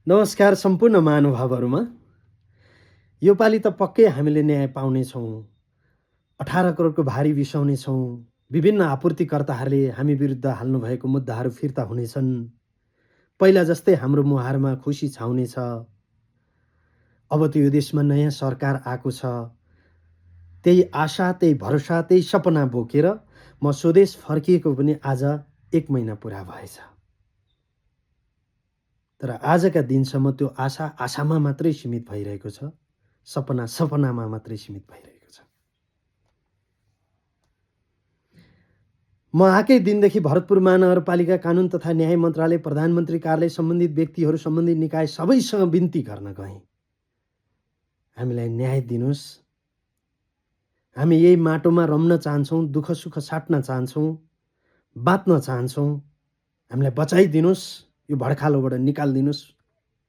नमस्कार सम्पूर्ण महानुभावहरूमा। यो पालि त पक्कै हामीले न्याय पाउनेछौँ। 18 करोडको भारी बिसाउनेछौँ। विभिन्न आपूर्तिकर्ताहरूले हामी विरुद्ध हाल्नुभएको मुद्दाहरू फिर्ता हुनेछन्। पहिला जस्तै हाम्रो मुहारमा खुसी छाउनेछ। अब त यो देशमा नयाँ सरकार आएको छ। त्यही आशा, त्यही भरोसा, त्यही सपना बोकेर म स्वदेश फर्किएको पनि आज 1 महिना पुरा भएछ। तर आजका दिनसम्म त्यो आशा आशामा मात्रै सीमित भइरहेको छ। सपना सपनामा मात्रै सीमित भइरहेको छ। म आएकै दिनदेखि भरतपुर महानगरपालिका कानुन तथा न्याय मन्त्रालय, प्रधानमन्त्री कार्यालय, सम्बन्धित व्यक्तिहरू, सम्बन्धित निकाय सबैसँग बिन्ती गर्न गएँ। हामीलाई न्याय दिनुहोस्। हामी यही माटोमा रम्न चाहन्छौँ, दुःख सुख साट्न चाहन्छौँ, बाँच्न चाहन्छौँ। हामीलाई बचाइदिनुहोस्, यो भड्खालोबाट निकालिदिनुहोस्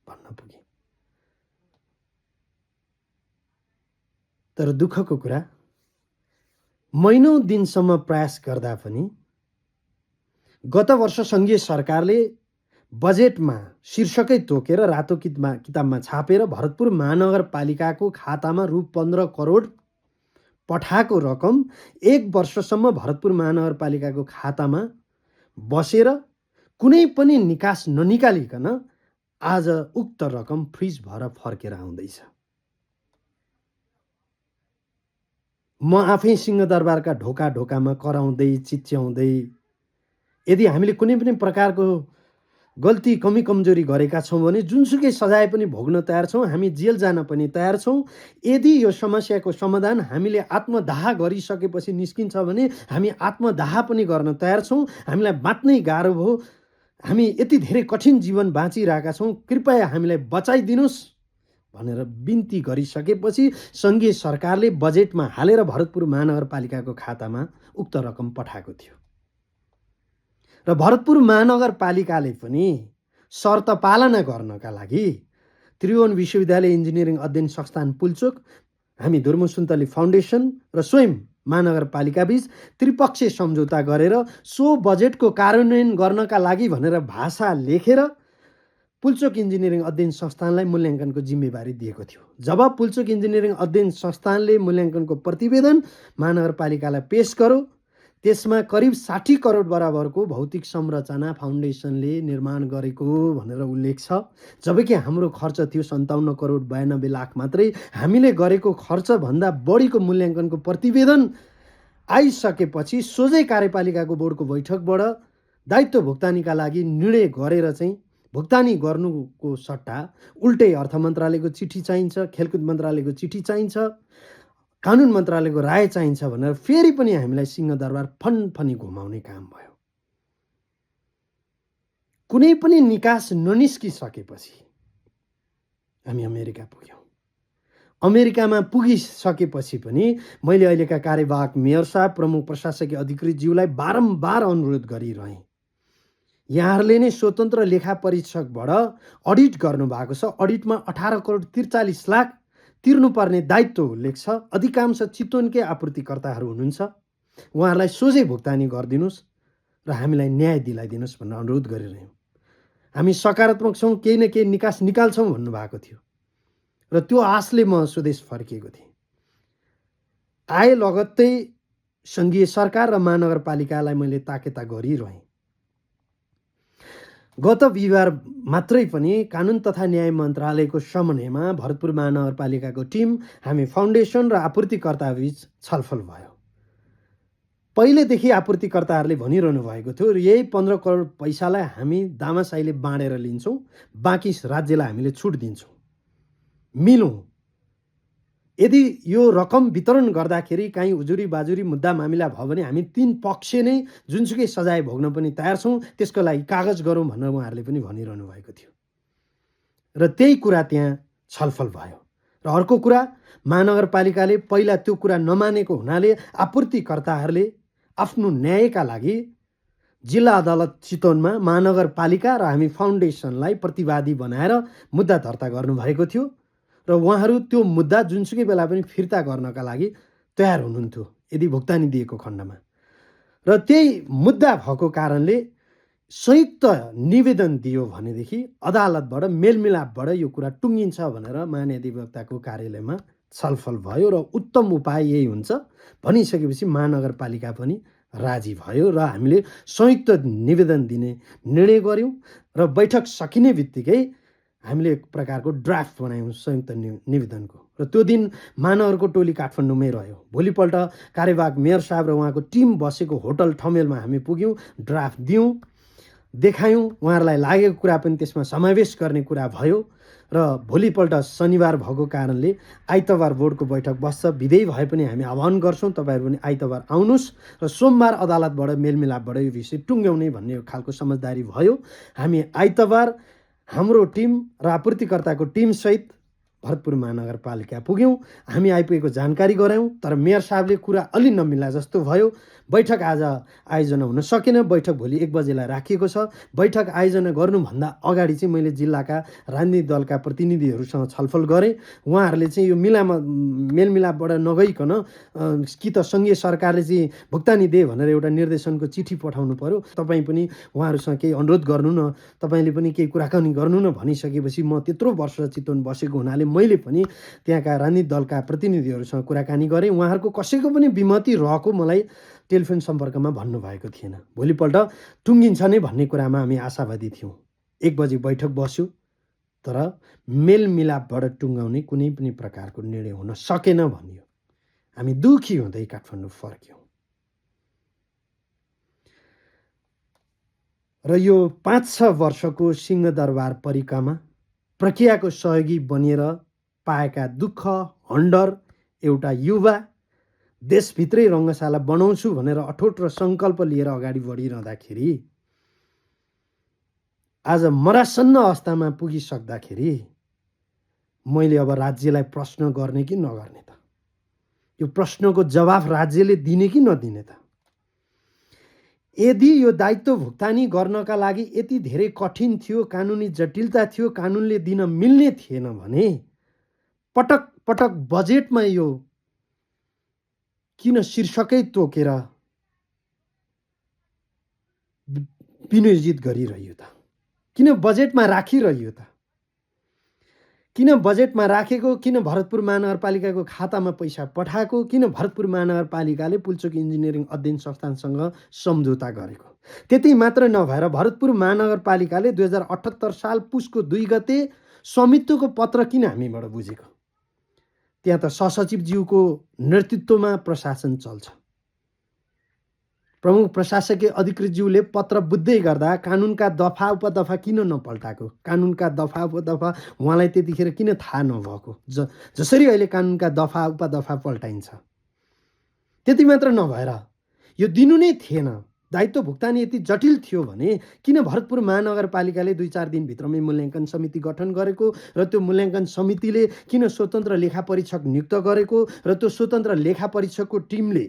भन्न पुगे। तर दुःखको कुरा, महिनौँ दिनसम्म प्रयास गर्दा पनि गत वर्ष सङ्घीय सरकारले बजेटमा शीर्षकै तोकेर रातो किताबमा छापेर भरतपुर महानगरपालिकाको खातामा रु 15 करोड पठाएको रकम 1 वर्षसम्म भरतपुर महानगरपालिकाको खातामा बसेर कुनै पनि निकास ननिकालिकन आज उक्त रकम फ्रिज भएर फर्केर आउँदैछ। म आफै सिंहदरबारका ढोका ढोकामा कराउँदै चिच्याउँदै यदि हामीले कुनै पनि प्रकारको गल्ती कमी कमजोरी गरेका छौँ भने जुनसुकै सजाय पनि भोग्न तयार छौँ। हामी जेल जान पनि तयार छौँ। यदि यो समस्याको समाधान हामीले आत्मदाह गरिसकेपछि निस्किन्छ भने हामी आत्मदाह पनि गर्न तयार छौँ। हामीलाई बाँच्नै गाह्रो भयो। हामी यति धेरै कठिन जीवन बाँचिरहेका छौँ। कृपया हामीलाई बचाइदिनुहोस् भनेर बिन्ती गरिसकेपछि सङ्घीय सरकारले बजेटमा हालेर भरतपुर महानगरपालिकाको खातामा उक्त रकम पठाएको थियो। र भरतपुर महानगरपालिकाले पनि शर्त पालना गर्नका लागि त्रिभुवन विश्वविद्यालय इन्जिनियरिङ अध्ययन संस्थान पुल्चोक, हामी धुर्मु सुन्तली फाउन्डेसन र स्वयं महानगरपालिका बीच त्रिपक्षीय सम्झौता गरेर सो बजेटको कार्यान्वयन गर्नका लागि भनेर भाषा लेखेर पुल्चोक इन्जिनियरिङ अध्ययन संस्थानलाई मूल्याङ्कनको जिम्मेवारी दिएको थियो। जब पुल्चोक इन्जिनियरिङ अध्ययन संस्थानले मूल्याङ्कनको प्रतिवेदन महानगरपालिकालाई पेश गर्यो, त्यसमा करिब 60 करोड बराबरको भौतिक संरचना फाउन्डेसनले निर्माण गरेको भनेर उल्लेख छ। जबकि हाम्रो खर्च थियो 57 करोड 92 लाख मात्रै। हामीले गरेको खर्चभन्दा बढीको मूल्याङ्कनको प्रतिवेदन आइसकेपछि सोझै कार्यपालिकाको बोर्डको बैठकबाट दायित्व भुक्तानीका लागि निर्णय गरेर चाहिँ भुक्तानी गर्नुको सट्टा उल्टै अर्थ मन्त्रालयको चिठी चाहिन्छ, खेलकुद मन्त्रालयको चिठी चाहिन्छ, कानुन मन्त्रालयको राय चाहिन्छ भनेर फेरि पनि हामीलाई सिंहदरबार फनफनी घुमाउने काम भयो। कुनै पनि निकास ननिस्किसकेपछि हामी अमेरिका पुग्यौँ। अमेरिकामा पुगिसकेपछि पनि मैले अहिलेका कार्यवाहक मेयर साहब, प्रमुख प्रशासकीय अधिकृतज्यूलाई बारम्बार अनुरोध गरिरहेँ। यहाँहरूले नै स्वतन्त्र लेखा परीक्षकबाट अडिट गर्नुभएको छ। अडिटमा 18 करोड 43 लाख तिर्नुपर्ने दायित्व उल्लेख छ। अधिकांश चितवनकै आपूर्तिकर्ताहरू हुनुहुन्छ। उहाँहरूलाई सोझै भुक्तानी गरिदिनुहोस् र हामीलाई न्याय दिलाइदिनुहोस् भनेर अनुरोध गरिरह्यौँ। हामी सकारात्मक छौँ, केही न केही निकास निकाल्छौँ भन्नुभएको थियो र त्यो आशले म स्वदेश फर्किएको थिएँ। आए लगत्तै सङ्घीय सरकार र महानगरपालिकालाई मैले ताकेता गरिरहेँ। गत बिहिबार मात्रै पनि कानुन तथा न्याय मन्त्रालयको समन्वयमा भरतपुर महानगरपालिकाको टिम, हामी फाउन्डेसन र आपूर्तिकर्ताबीच छलफल भयो। पहिलेदेखि आपूर्तिकर्ताहरूले भनिरहनु भएको थियो यही 15 करोड पैसालाई हामी दामासाईले बाँडेर लिन्छौँ, बाँकी राज्यलाई हामीले छुट दिन्छौँ, मिलौँ। यदि यो रकम वितरण गर्दाखेरि काहीँ उजुरी बाजुरी मुद्दा मामिला भयो भने हामी 3 पक्ष नै जुनसुकै सजाय भोग्न पनि तयार छौँ, त्यसको लागि कागज गरौँ भनेर उहाँहरूले पनि भनिरहनु भएको थियो र त्यही कुरा त्यहाँ छलफल भयो। र अर्को कुरा, महानगरपालिकाले पहिला त्यो कुरा नमानेको हुनाले आपूर्तिकर्ताहरूले आफ्नो न्यायका लागि जिल्ला अदालत चितवनमा महानगरपालिका र हामी फाउन्डेसनलाई प्रतिवादी बनाएर मुद्दा दर्ता गर्नुभएको थियो र उहाँहरू त्यो मुद्दा जुनसुकै बेला पनि फिर्ता गर्नका लागि तयार हुनुहुन्थ्यो यदि भुक्तानी दिएको खण्डमा। र त्यही मुद्दा भएको कारणले संयुक्त निवेदन दियो भनेदेखि अदालतबाट मेलमिलापबाट यो कुरा टुङ्गिन्छ भनेर महाधिवक्ताको कार्यालयमा छलफल भयो र उत्तम उपाय यही हुन्छ भनिसकेपछि महानगरपालिका पनि राजी भयो र हामीले संयुक्त निवेदन दिने निर्णय गऱ्यौँ र बैठक सकिने बित्तिकै हामीले एक प्रकारको ड्राफ्ट बनायौँ संयुक्त निवेदनको र त्यो दिन महानगरको टोली काठमाडौँमै रह्यो। भोलिपल्ट कार्यवाहक मेयर साहब र उहाँको टिम बसेको होटल ठमेलमा हामी पुग्यौँ, ड्राफ्ट दियौँ, देखायौँ, उहाँहरूलाई लागेको कुरा पनि त्यसमा समावेश गर्ने कुरा भयो र भोलिपल्ट शनिबार भएको कारणले आइतबार बोर्डको बैठक बस्छ। विधेय भए पनि हामी आह्वान गर्छौँ तपाईँहरू पनि आइतबार आउनुहोस् र सोमबार अदालतबाट मेलमिलापबाट यो विषय टुङ्ग्याउने भन्ने खालको समझदारी भयो। हामी आइतबार हाम्रो टिम र आपूर्तिकर्ताको टिमसहित भरतपुर महानगरपालिका पुग्यौँ। हामी आइपुगेको जानकारी गरायौँ, तर मेयर साहबले कुरा अलि नमिल्ला जस्तो भयो। बैठक आज आयोजना हुन सकेन। बैठक भोलि 1 बजेलाई राखिएको छ। बैठक आयोजना गर्नुभन्दा अगाडि चाहिँ मैले जिल्लाका राजनीतिक दलका प्रतिनिधिहरूसँग छलफल गरेँ। उहाँहरूले चाहिँ यो मेलमिलापबाट नगइकन कि त सङ्घीय सरकारले चाहिँ भुक्तानी दे भनेर एउटा निर्देशनको चिठी पठाउनु पर्यो, तपाईँ पनि उहाँहरूसँग केही अनुरोध गर्नु न, तपाईँले पनि केही कुराकानी गर्नु न भनिसकेपछि म त्यत्रो वर्ष चितवन बसेको हुनाले मैले पनि त्यहाँका राजनीतिक दलका प्रतिनिधिहरूसँग कुराकानी गरेँ। उहाँहरूको कसैको पनि विमति रहेको मलाई टेलिफोन सम्पर्कमा भन्नुभएको थिएन। भोलिपल्ट टुङ्गिन्छ नै भन्ने कुरामा हामी आशावादी थियौँ। 1 बजी बैठक बस्यो, तर मेलमिलापबाट टुङ्गाउने कुनै पनि प्रकारको निर्णय हुन सकेन भनियो। हामी दुखी हुँदै काठमाडौँ फर्क्यौँ र यो 5-6 वर्षको सिंहदरबार परिक्रमा प्रक्रियाको सहयोगी बनिएर पाएका दुःख हन्डर एउटा युवा देशभित्रै रङ्गशाला बनाउँछु भनेर अठोट र सङ्कल्प लिएर अगाडि बढिरहँदाखेरि आज मरासन्न अवस्थामा पुगिसक्दाखेरि मैले अब राज्यलाई प्रश्न गर्ने कि नगर्ने त? यो प्रश्नको जवाफ राज्यले दिने कि नदिने त? यदि यो दायित्व भुक्तानी गर्नका लागि यति धेरै कठिन थियो, कानुनी जटिलता थियो, कानुनले दिन मिल्ने थिएन भने पटक पटक बजेटमा यो किन शीर्षकै तोकेर विनियोजित गरिरह्यो त? किन बजेटमा राखिरह्यो त? किन बजेटमा राखेको? किन भरतपुर महानगरपालिकाको खातामा पैसा पठाएको? किन भरतपुर महानगरपालिकाले पुल्चोक इन्जिनियरिङ अध्ययन संस्थानसँग सम्झौता गरेको? त्यति मात्र नभएर भरतपुर महानगरपालिकाले 2078 साल पुसको 2 गते स्वामित्वको पत्र किन हामीबाट बुझेको? त्यहाँ त सहसचिवज्यूको नेतृत्वमा प्रशासन चल्छ। प्रमुख प्रशासकीय अधिकृतज्यूले पत्र बुझ्दै गर्दा कानुनका दफा उपदफा किन नपल्टाएको? कानुनका दफा उपदफा उहाँलाई त्यतिखेर किन थाहा नभएको? जसरी अहिले कानुनका दफा उपदफा पल्टाइन्छ। त्यति मात्र नभएर यो दिनु नै थिएन। दायित्व भुक्तानी यति जटिल थियो भने किन भरतपुर महानगरपालिकाले 2-4 दिनभित्रमै मूल्याङ्कन समिति गठन गरेको र त्यो मूल्याङ्कन समितिले किन स्वतन्त्र लेखा परीक्षक नियुक्त गरेको र त्यो स्वतन्त्र लेखा परीक्षकको टिमले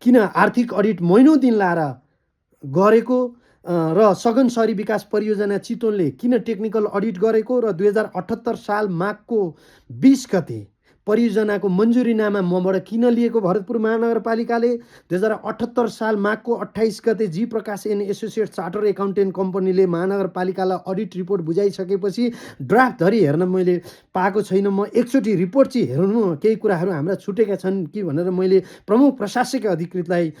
किन आर्थिक अडिट महिनौँ दिन लाएर गरेको र सघन शहरी विकास परियोजना चितवनले किन टेक्निकल अडिट गरेको र 2078 साल माघको 20 गते परियोजनाको मन्जुरीनामा मबाट किन लिएको भरतपुर महानगरपालिकाले? 2078 साल माघको 28 गते जी प्रकाश एन्ड एसोसिएट चार्टर एकाउन्टेन्ट कम्पनीले महानगरपालिकालाई अडिट रिपोर्ट बुझाइसकेपछि ड्राफ्ट धरि हेर्न मैले पाएको छैन। म एकचोटि रिपोर्ट चाहिँ हेर्नु, केही कुराहरू हाम्रा छुटेका छन् कि भनेर मैले प्रमुख प्रशासकीय अधिकृतलाई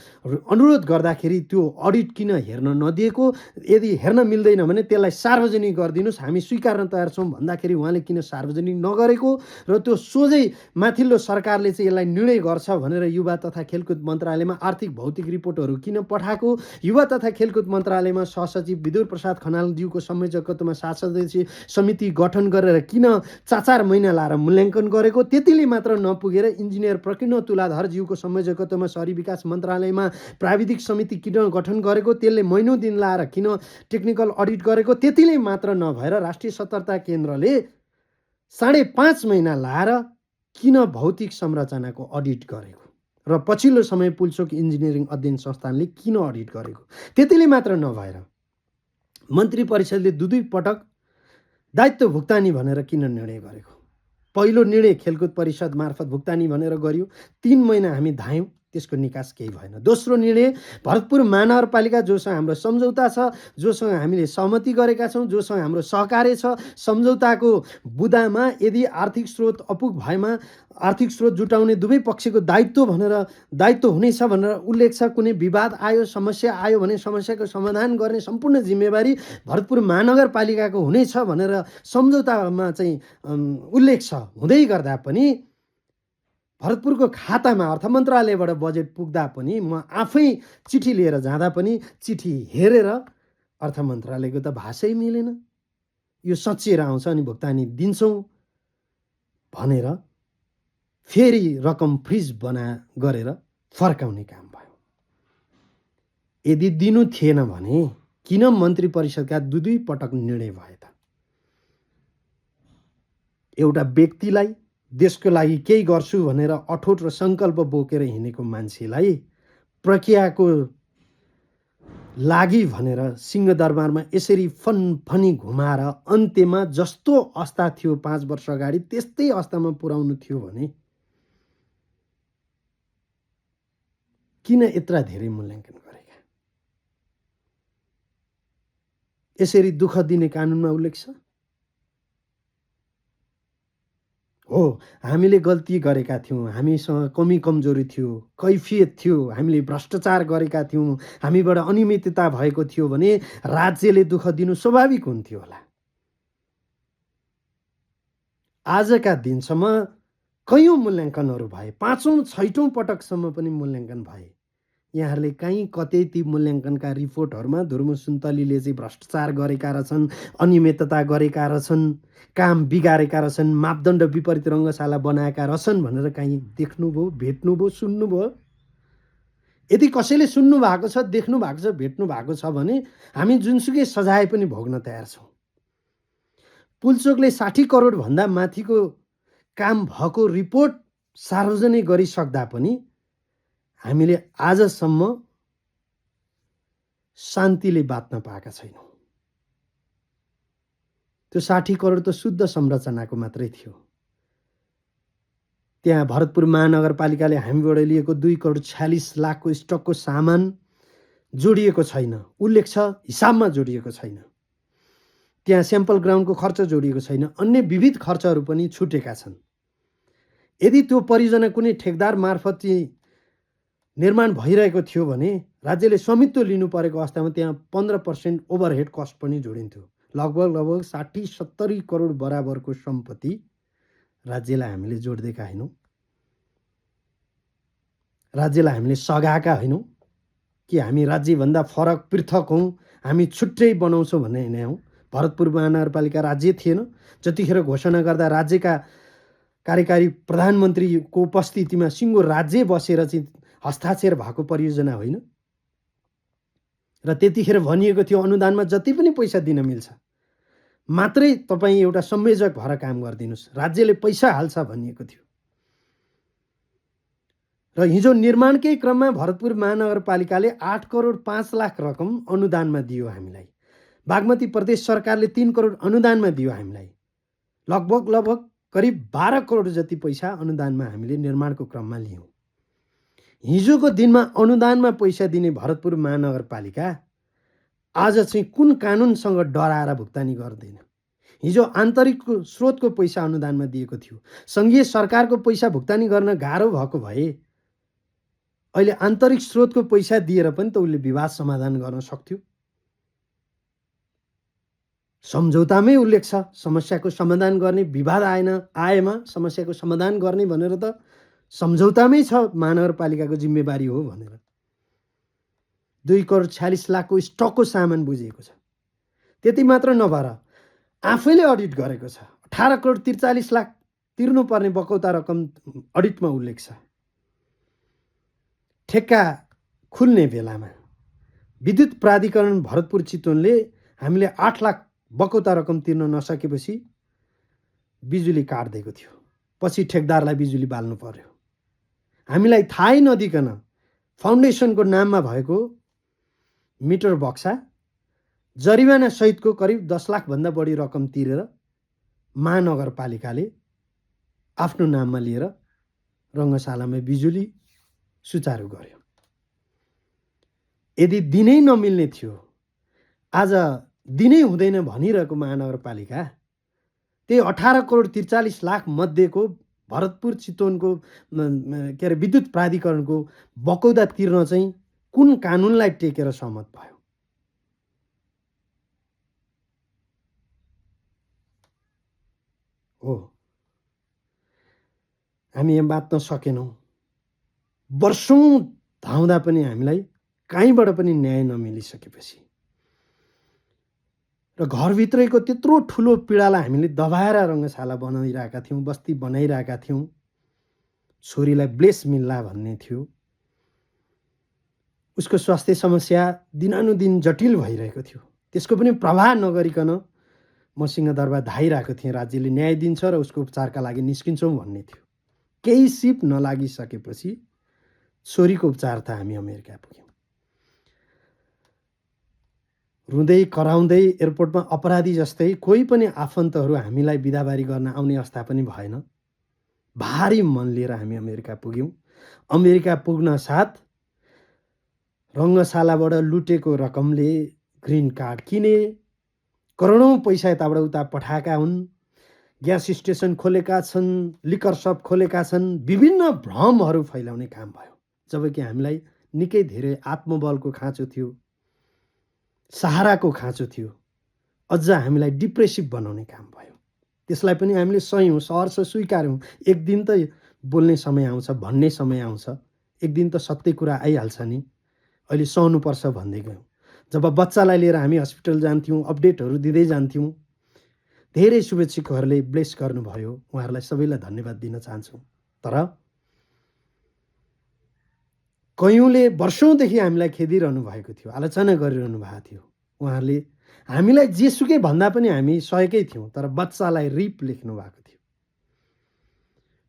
अनुरोध गर्दाखेरि त्यो अडिट किन हेर्न नदिएको? यदि हेर्न मिल्दैन भने त्यसलाई सार्वजनिक गरिदिनुहोस्, हामी स्वीकार्न तयार छौँ भन्दाखेरि उहाँले किन सार्वजनिक नगरेको? र त्यो सोझै माथिल्लो सरकारले चाहिँ यसलाई निर्णय गर्छ भनेर युवा तथा खेलकुद मन्त्रालयमा आर्थिक भौतिक रिपोर्टहरू किन पठाएको? युवा तथा खेलकुद मन्त्रालयमा सहसचिव विदुर प्रसाद खनालज्यूको संयोजकत्वमा 7 सदस्यीय समिति गठन गरेर किन 4 महिना लाएर मूल्याङ्कन गरेको? त्यतिले मात्र नपुगेर इन्जिनियर प्रकीर्ण तुलाधरज्यूको संयोजकत्वमा शहरी विकास मन्त्रालयमा प्राविधिक समिति किन गठन गरेको? त्यसले महिनौँ दिन लाएर किन टेक्निकल अडिट गरेको? त्यतिले मात्र नभएर राष्ट्रिय सतर्कता केन्द्रले 5.5 महिना लाएर किन भौतिक संरचनाको अडिट गरेको? र पछिल्लो समय पुल्चोक इन्जिनियरिङ अध्ययन संस्थानले किन अडिट गरेको? त्यतिले मात्र नभएर मन्त्री परिषदले 2 पटक दायित्व भुक्तानी भनेर किन निर्णय गरेको? पहिलो निर्णय खेलकुद परिषद मार्फत भुक्तानी भनेर गरियो। 3 महिना हामी धायौँ, त्यसको निकास केही भएन। दोस्रो निर्णय, भरतपुर महानगरपालिका जोसँग हाम्रो सम्झौता छ, जोसँग हामीले सहमति गरेका छौँ, जोसँग हाम्रो सहकार्य छ, सम्झौताको बुँदामा यदि आर्थिक स्रोत अपुग भएमा आर्थिक स्रोत जुटाउने दुवै पक्षको दायित्व हुनेछ भनेर उल्लेख छ। कुनै विवाद आयो, समस्या आयो भने समस्याको समाधान गर्ने सम्पूर्ण जिम्मेवारी भरतपुर महानगरपालिकाको हुनेछ भनेर सम्झौतामा चाहिँ उल्लेख छ। हुँदै गर्दा पनि भरतपुरको खातामा अर्थ मन्त्रालयबाट बजेट पुग्दा पनि म आफै चिठी लिएर जाँदा पनि चिठी हेरेर अर्थ मन्त्रालयको त भाषै मिलेन, यो सच्चिएर आउँछ अनि भुक्तानी दिन्छौँ भनेर फेरि रकम फ्रिज गरेर फर्काउने काम भयो। यदि दिनु थिएन भने किन मन्त्री परिषदका दुई पटक निर्णय भए त? एउटा व्यक्तिलाई देशको लागि केही गर्छु भनेर अठोट र सङ्कल्प बोकेर हिँडेको मान्छेलाई प्रक्रियाको लागि भनेर सिंहदरबारमा यसरी फनफनी घुमाएर अन्त्यमा जस्तो अवस्था थियो 5 वर्ष अगाडि त्यस्तै अवस्थामा पुर्याउनु थियो भने किन यत्रा धेरै मूल्याङ्कन गरेका? यसरी दुःख दिने कानुनमा उल्लेख छ? हो, हामीले गल्ती गरेका थियौँ, हामीसँग कमी कमजोरी थियो, कैफियत थियो, हामीले भ्रष्टाचार गरेका थियौँ, हामीबाट अनियमितता भएको थियो भने राज्यले दुःख दिनु स्वाभाविक हुन्थ्यो होला। आजका दिनसम्म कयौँ मूल्याङ्कनहरू भए, 5औं 6औं पटकसम्म पनि मूल्याङ्कन भए। यहाँहरूले कहीँ कतै ती मूल्याङ्कनका रिपोर्टहरूमा धुर्मु सुन्तलीले चाहिँ भ्रष्टाचार गरेका रहेछन्, अनियमितता गरेका रहेछन्, काम बिगारेका रहेछन्, मापदण्ड विपरीत रङ्गशाला बनाएका रहेछन् भनेर कहीँ देख्नुभयो, भेट्नुभयो, सुन्नुभयो? यदि कसैले सुन्नु भएको छ, देख्नु भएको छ, भेट्नु भएको छ भने हामी जुनसुकै सजाय पनि भोग्न तयार छौँ। पुलचोकले 60 करोड भन्दा माथिको काम भएको रिपोर्ट सार्वजनिक गरिसक्दा पनि हामीले आजसम्म शान्तिले बाँच्न पाएका छैनौँ। त्यो 60 करोड त शुद्ध संरचनाको मात्रै थियो। त्यहाँ भरतपुर महानगरपालिकाले हामीबाट लिएको 2 करोड 46 लाखको स्टकको सामान जोडिएको छैन, उल्लेख छ, हिसाबमा जोडिएको छैन। त्यहाँ स्याम्पल ग्राउन्डको खर्च जोडिएको छैन, अन्य विविध खर्चहरू पनि छुटेका छन्। यदि त्यो परियोजना कुनै ठेकदार मार्फत निर्माण भइरहेको थियो भने राज्यले स्वामित्व लिनु परेको अवस्थामा त्यहाँ 15% ओभरहेड कस्ट पनि जोडिन्थ्यो। लगभग 60-70 करोड बराबरको सम्पत्ति राज्यलाई हामीले जोड्देका होइनौँ। राज्यलाई हामीले सघाएका होइनौँ कि हामी राज्यभन्दा फरक पृथक हौँ, हामी छुट्टै बनाउँछौँ भन्ने हिँडे हौँ। भरतपुर महानगरपालिका राज्य थिएन। जतिखेर घोषणा गर्दा राज्यका कार्यकारी प्रधानमन्त्रीको उपस्थितिमा सिङ्गो राज्य बसेर चाहिँ हस्ताक्षर भएको परियोजना होइन। र त्यतिखेर भनिएको थियो अनुदानमा जति पनि पैसा दिन मिल्छ, मात्रै तपाईँ एउटा संयोजक भएर काम गरिदिनुहोस्, राज्यले पैसा हाल्छ भनिएको थियो। र हिजो निर्माणकै क्रममा भरतपुर महानगरपालिकाले 8 करोड 5 लाख रकम अनुदानमा दियो हामीलाई। बागमती प्रदेश सरकारले 3 करोड अनुदानमा दियो हामीलाई। लगभग करिब 12 करोड जति पैसा अनुदानमा हामीले निर्माणको क्रममा लियौँ। हिजोको दिनमा अनुदानमा पैसा दिने भरतपुर महानगरपालिका आज चाहिँ कुन कानुनसँग डराएर भुक्तानी गर्दैन? हिजो आन्तरिक स्रोतको पैसा अनुदानमा दिएको थियो। सङ्घीय सरकारको पैसा भुक्तानी गर्न गाह्रो भएको भए अहिले आन्तरिक स्रोतको पैसा दिएर पनि त उसले विवाद समाधान गर्न सक्थ्यो। सम्झौतामै उल्लेख छ समस्याको समाधान गर्ने, विवाद आएमा समस्याको समाधान गर्ने भनेर त सम्झौतामै छ महानगरपालिकाको जिम्मेवारी हो भनेर। 2 करोड 46 लाखको स्टकको सामान बुझिएको छ। त्यति मात्र नभएर आफैले अडिट गरेको छ। 18 करोड 43 लाख तिर्नुपर्ने बकौता रकम अडिटमा उल्लेख छ। ठेक्का खुल्ने बेलामा विद्युत प्राधिकरण भरतपुर चितवनले हामीले 8 लाख बकौता रकम तिर्न नसकेपछि बिजुली काट्दिएको थियो। पछि ठेकदारलाई बिजुली बाल्नु पर्यो। हामीलाई थाहै नदिकन फाउन्डेसनको नाममा भएको मिटर बक्सा जरिवाना सहितको करिब 10 लाख भन्दा बढी रकम तिरेर महानगरपालिकाले आफ्नो नाममा लिएर रङ्गशालामा बिजुली सुचारू गर्यो। यदि दिनै नमिल्ने थियो, आज दिनै हुँदैन भनिरहेको महानगरपालिका त्यही 18 करोड 43 लाख मध्येको भरतपुर चितवनको के अरे विद्युत प्राधिकरणको बकौदा तिर्न चाहिँ कुन कानुनलाई टेकेर सहमत भयो? हो, हामी यहाँ बाँच्न सकेनौँ। वर्षौँ धाउँदा पनि हामीलाई कहीँबाट पनि न्याय नमिलिसकेपछि र घरभित्रैको त्यत्रो ठुलो पीडालाई हामीले दबाएर रङ्गशाला बनाइरहेका थियौँ, बस्ती बनाइरहेका थियौँ। छोरीलाई ब्लेस मिल्ला भन्ने थियो। उसको स्वास्थ्य समस्या दिनानुदिन जटिल भइरहेको थियो। त्यसको पनि प्रभाव नगरिकन म सिंहदरबार धाइरहेको थिएँ। राज्यले न्याय दिन्छ र उसको उपचारका लागि निस्किन्छौँ भन्ने थियो। केही सिप नलागिसकेपछि छोरीको उपचार त हामी अमेरिका पुग्यौँ। रुँदै कराउँदै एयरपोर्टमा अपराधी जस्तै कोही पनि आफन्तहरू हामीलाई बिदाबारी गर्न आउने अवस्था पनि भएन। भारी मन लिएर हामी अमेरिका पुग्यौँ। अमेरिका पुग्न साथ रङ्गशालाबाट लुटेको रकमले ग्रिन कार्ड किने, करोडौँ पैसा यताबाट उता पठाएका हुन्, ग्यास स्टेसन खोलेका छन्, लिकर सप खोलेका छन्, विभिन्न भ्रमहरू फैलाउने काम भयो। जबकि हामीलाई निकै धेरै आत्मबलको खाँचो थियो, सहाराको खाँचो थियो, अझ हामीलाई डिप्रेसिभ बनाउने काम भयो। त्यसलाई पनि हामीले सह्यौँ, सहर्ष स्वीकार्यौँ। एक दिन त बोल्ने समय आउँछ, भन्ने समय आउँछ, एक दिन त सत्य कुरा आइहाल्छ नि, अहिले सहनुपर्छ भन्दै गयौँ। जब बच्चालाई लिएर हामी हस्पिटल जान्थ्यौँ, अपडेटहरू दिँदै जान्थ्यौँ, धेरै शुभेच्छुकहरूले ब्लेस गर्नुभयो। उहाँहरूलाई सबैलाई धन्यवाद दिन चाहन्छु। तर कयौँले वर्षौँदेखि हामीलाई खेदिरहनु भएको थियो, आलोचना गरिरहनु भएको थियो। उहाँहरूले हामीलाई जेसुकै भन्दा पनि हामी सहेकै थियौँ, तर बच्चालाई रिप लेख्नु भएको थियो।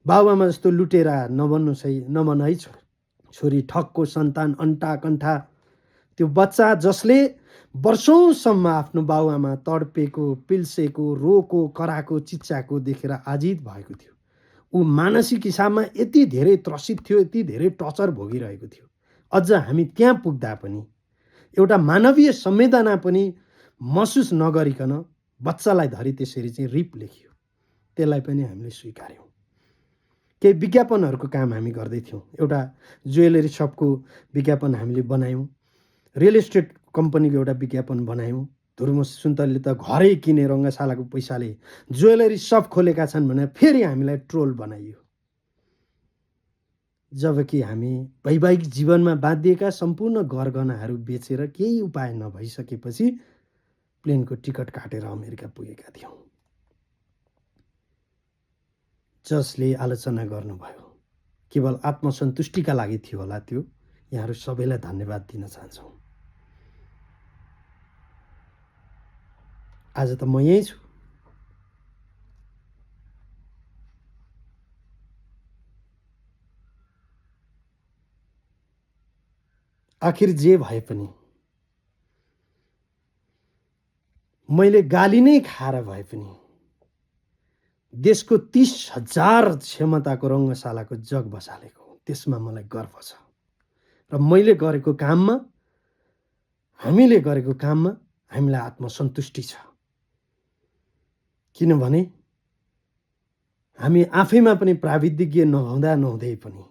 बाबुआमा जस्तो लुटेरा नबन है छोरी, ठगको सन्तान, अन्टा कन्ठा। त्यो बच्चा जसले वर्षौँसम्म आफ्नो बाबुआमा तडपेको, पिल्सेको, रोको, कराको, चिच्चाको देखेर आजित भएको थियो। ऊ मानसिक हिसाबमा यति धेरै त्रसित थियो, यति धेरै टर्चर भोगिरहेको थियो। अझ हामी त्यहाँ पुग्दा पनि एउटा मानवीय संवेदना पनि महसुस नगरिकन बच्चालाई धरि त्यसरी चाहिँ रिप लेखियो। त्यसलाई पनि हामीले स्वीकार्यौँ। केही विज्ञापनहरूको काम हामी गर्दै थियौँ। एउटा ज्वेलरी सपको विज्ञापन हामीले बनायौँ, रियल इस्टेट कम्पनीको एउटा विज्ञापन बनायौँ। धुर्म सुन्तले त घरै किने रङ्गशालाको पैसाले ज्वेलरी सप खोलेका छन् भनेर फेरि हामीलाई ट्रोल बनाइयो। जबकि हामी वैवाहिक जीवनमा बाँधिएका सम्पूर्ण गरगहनाहरू बेचेर केही उपाय नभइसकेपछि प्लेनको टिकट काटेर अमेरिका पुगेका थियौँ। जसले आलोचना गर्नुभयो केवल आत्मसन्तुष्टिका लागि थियो होला त्यो। यहाँहरू सबैलाई धन्यवाद दिन चाहन्छौँ। आज त म यहीँ छु। आखिर जे भए पनि मैले गाली नै खाएर भए पनि देशको 30,000 क्षमताको रङ्गशालाको जग बसालेको, त्यसमा मलाई गर्व छ। र मैले गरेको काममा, हामीले गरेको काममा हामीलाई आत्मसन्तुष्टि छ। किनभने हामी आफैमा पनि प्राविधिज्ञ नहुँदै पनि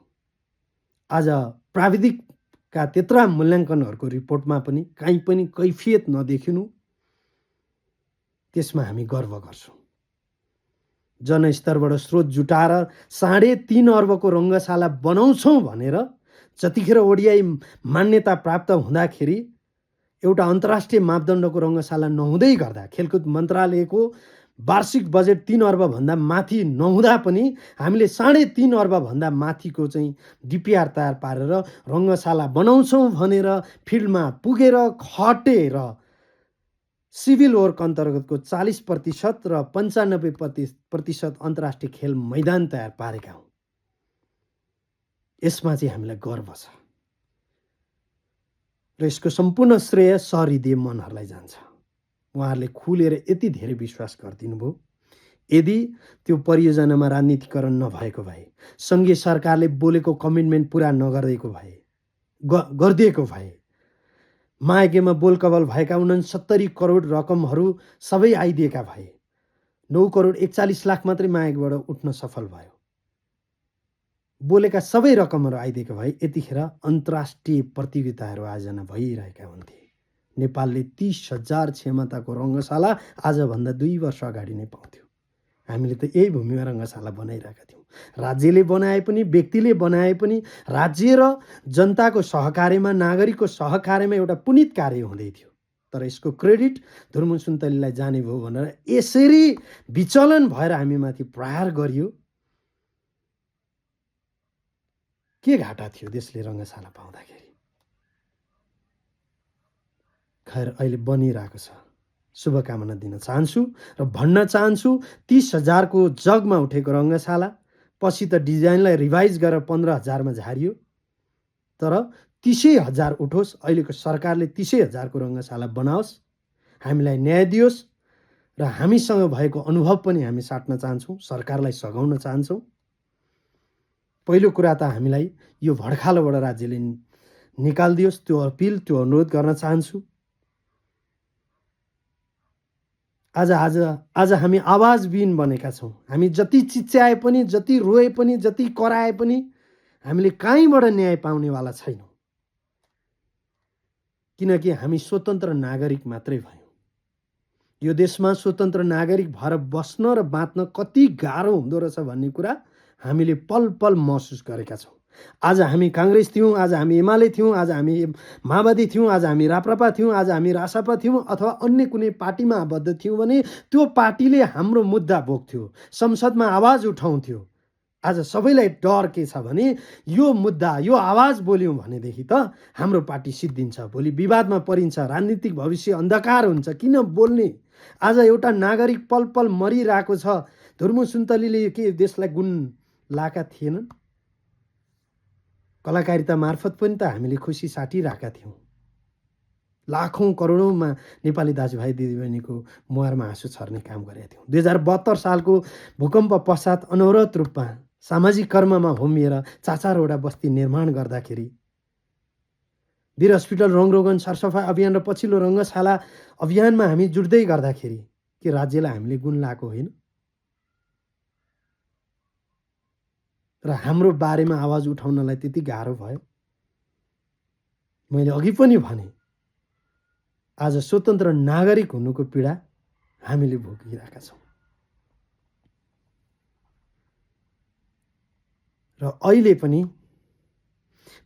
आज प्राविधिकका त्यत्रा मूल्याङ्कनहरूको रिपोर्टमा पनि कहीँ पनि कैफियत नदेखिनु, त्यसमा हामी गर्व गर्छौँ। जनस्तरबाट स्रोत जुटाएर 3.5 अर्बको रङ्गशाला बनाउँछौँ भनेर जतिखेर ओडिआई मान्यता प्राप्त हुँदाखेरि एउटा अन्तर्राष्ट्रिय मापदण्डको रङ्गशाला नहुँदै गर्दा, खेलकुद मन्त्रालयको वार्षिक बजेट 3 अर्बभन्दा माथि नहुँदा पनि हामीले 3.5 अर्बभन्दा माथिको चाहिँ डिपिआर तयार पारेर रङ्गशाला बनाउँछौँ भनेर फिल्डमा पुगेर खटेर सिभिल वर्क अन्तर्गतको 40% र 95% अन्तर्राष्ट्रिय खेल मैदान तयार पारेका हौँ। यसमा चाहिँ हामीलाई गर्व छ र यसको सम्पूर्ण श्रेय सहृदय मनहरूलाई जान्छ। उहाँहरूले खुलेर यति धेरै विश्वास गरिदिनु भयो, यदि त्यो परियोजनामा राजनीतिकरण नभएको भए, सङ्घीय सरकारले बोलेको कमिटमेन्ट पुरा नगरिदिएको भए, गरिदिएको भए, मायागेमा बोलकबल भएका 69 करोड रकमहरू सबै आइदिएका भए, 9 करोड 41 लाख मात्रै मायागबाट उठ्न सफल भयो। बोलेका सबै रकमहरू आइदिएका भए यतिखेर अन्तर्राष्ट्रिय प्रतियोगिताहरू आयोजना भइरहेका हुन्थे। नेपालले 30,000 क्षमताको रङ्गशाला आजभन्दा 2 वर्ष अगाडि नै पाउँथ्यो। हामीले त यही भूमिमा रङ्गशाला बनाइरहेका थियौँ। राज्यले बनाए पनि, व्यक्तिले बनाए पनि, राज्य र जनताको सहकार्यमा, नागरिकको सहकार्यमा एउटा पुनित कार्य हुँदै थियो। तर यसको क्रेडिट धुर्मुन सुन्तलीलाई जाने भयो भनेर यसरी विचलन भएर हामीमाथि प्रहार गरियो। के घाटा थियो देशले रङ्गशाला पाउँदाखेरि? खैर अहिले बनिरहेको छ। शुभकामना दिन चाहन्छु र भन्न चाहन्छु 30,000 को जगमा उठेको रङ्गशाला पछि त डिजाइनलाई रिभाइज गरेर 15,000 झारियो। तर 30,000 उठोस्। अहिलेको सरकारले 30,000 को रङ्गशाला बनाओस्, हामीलाई न्याय दियोस् र हामीसँग भएको अनुभव पनि हामी साट्न चाहन्छौँ, सरकारलाई सघाउन चाहन्छौँ। पहिलो कुरा त हामीलाई यो भड्खालोबाट राज्यले निकालिदियोस्, त्यो अपिल, त्यो अनुरोध गर्न चाहन्छु। आज हामी आवाजविहीन बनेका छौँ। हामी जति चिच्याए पनि, जति रोए पनि, जति कराए पनि हामीले कहीँबाट न्याय पाउनेवाला छैनौँ। किनकि हामी स्वतन्त्र नागरिक मात्रै भयौँ। यो देशमा स्वतन्त्र नागरिक भएर बस्न र बाँच्न कति गाह्रो हुँदो रहेछ भन्ने कुरा हामीले पल पल महसुस गरेका छौँ। आज हामी काङ्ग्रेस थियौँ, आज हामी एमाले थियौँ, आज हामी माओवादी थियौँ, आज हामी राप्रपा थियौँ, आज हामी रासपा थियौँ अथवा अन्य कुनै पार्टीमा आबद्ध थियौँ भने त्यो पार्टीले हाम्रो मुद्दा बोक्थ्यो, संसदमा आवाज उठाउँथ्यो। आज सबैलाई डर के छ भने यो मुद्दा, यो आवाज बोल्यौँ भनेदेखि त हाम्रो पार्टी सिद्धिन्छ, भोलि विवादमा परिन्छ, राजनीतिक भविष्य अन्धकार हुन्छ, किन बोल्ने? आज एउटा नागरिक पल पल मरिरहेको छ। धुर्मुन सुन्तलीले के देशलाई गुण लाएका थिएनन्? कलाकारिता मार्फत पनि त हामीले खुसी साटिरहेका थियौँ। लाखौँ करोडौँमा नेपाली दाजुभाइ दिदीबहिनीको मुहारमा आँसु छर्ने काम गरेका थियौँ। 2072 सालको भूकम्प पश्चात अनवरत रूपमा सामाजिक कर्ममा होमिएर 4-4वटा बस्ती निर्माण गर्दाखेरि, वीर हस्पिटल रङरोगन सरसफाइ अभियान र पछिल्लो रङ्गशाला अभियानमा हामी जुट्दै गर्दाखेरि के राज्यलाई हामीले गुण लाएको होइन? र हाम्रो बारेमा आवाज उठाउनलाई त्यति गाह्रो भयो? मैले अघि पनि भने आज स्वतन्त्र नागरिक हुनुको पीडा हामीले भोगिरहेका छौँ। र अहिले पनि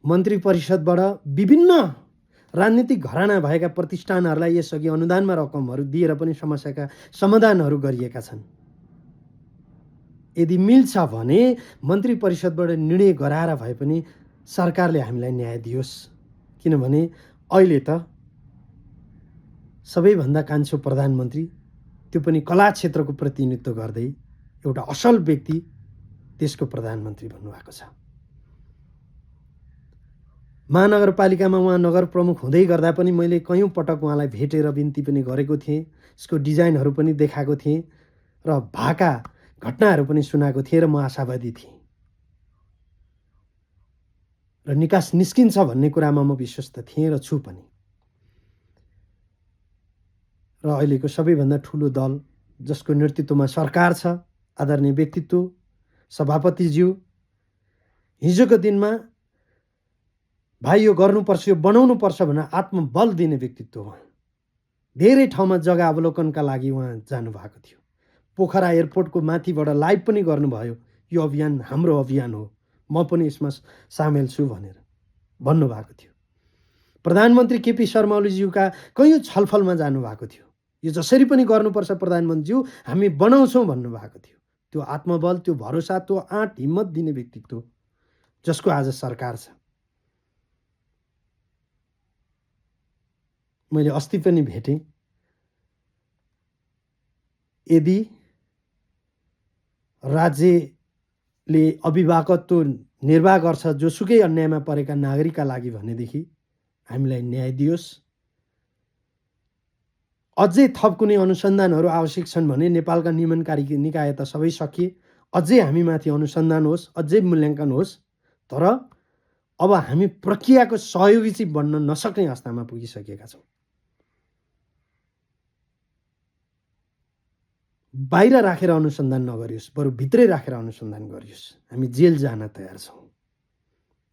मन्त्री परिषदबाट विभिन्न राजनीतिक घराना भएका प्रतिष्ठानहरूलाई यसअघि अनुदानमा रकमहरू दिएर पनि समस्याका समाधानहरू गरिएका छन्। यदि मिल्छ भने मन्त्री परिषदबाट निर्णय गराएर भए पनि सरकारले हामीलाई न्याय दियोस्। किनभने अहिले त सबैभन्दा कान्छो प्रधानमन्त्री, त्यो पनि कला क्षेत्रको प्रतिनिधित्व गर्दै एउटा असल व्यक्ति देशको प्रधानमन्त्री भन्नुभएको छ। महानगरपालिकामा उहाँ नगर प्रमुख हुँदै गर्दा पनि मैले कयौँ पटक उहाँलाई भेटेर बिन्ती पनि गरेको थिएँ, यसको डिजाइनहरू पनि देखाएको थिएँ र भएका घटनाहरू पनि सुनाएको थिएँ र म आशावादी थिएँ र निकास निस्किन्छ भन्ने कुरामा म विश्वस्त थिएँ र छु पनि। र अहिलेको सबैभन्दा ठुलो दल जसको नेतृत्वमा सरकार छ, आदरणीय व्यक्तित्व सभापतिज्यू, हिजोको दिनमा भाइ यो गर्नुपर्छ, यो बनाउनुपर्छ भनेर आत्मबल दिने व्यक्तित्व उहाँ। धेरै ठाउँमा जग्गा अवलोकनका लागि उहाँ जानुभएको थियो। पोखरा एयरपोर्टको माथिबाट लाइभ पनि गर्नुभयो, यो अभियान हाम्रो अभियान हो, म पनि यसमा सामेल छु भनेर भन्नुभएको थियो। प्रधानमन्त्री केपी शर्मा ओलीज्यूका कयौँ छलफलमा जानुभएको थियो। यो जसरी पनि गर्नुपर्छ प्रधानमन्त्रीज्यू, हामी बनाउँछौँ भन्नुभएको थियो। त्यो आत्मबल, त्यो भरोसा, त्यो आँट हिम्मत दिने व्यक्तित्व जसको आज सरकार छ। मैले अस्ति पनि भेटेँ। यदि राज्यले अभिभावकत्व निर्वाह गर्छ जोसुकै अन्यायमा परेका नागरिकका लागि भनेदेखि हामीलाई न्याय दियोस्। अझै थप कुनै अनुसन्धानहरू आवश्यक छन् भने नेपालका नियमनकारी निकाय त सबै सकिए, अझै हामीमाथि अनुसन्धान होस्, अझै मूल्याङ्कन होस्, तर अब हामी प्रक्रियाको सहयोगी चाहिँ बन्न नसक्ने अवस्थामा पुगिसकेका छौँ। बाहिर राखेर अनुसन्धान नगरियोस्, बरु भित्रै राखेर अनुसन्धान गरियोस्। हामी जेल जान तयार छौँ।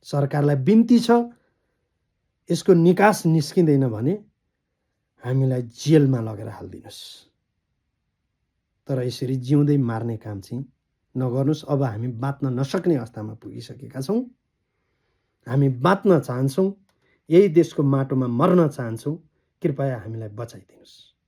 सरकारलाई बिन्ती छ, यसको निकास निस्किँदैन भने हामीलाई जेलमा लगेर हालिदिनुहोस्। तर यसरी जिउँदै मार्ने काम चाहिँ नगर्नुहोस्। अब हामी बाँच्न नसक्ने अवस्थामा पुगिसकेका छौँ। हामी बाँच्न चाहन्छौँ, यही देशको माटोमा मर्न चाहन्छौँ। कृपया हामीलाई बचाइदिनुहोस्।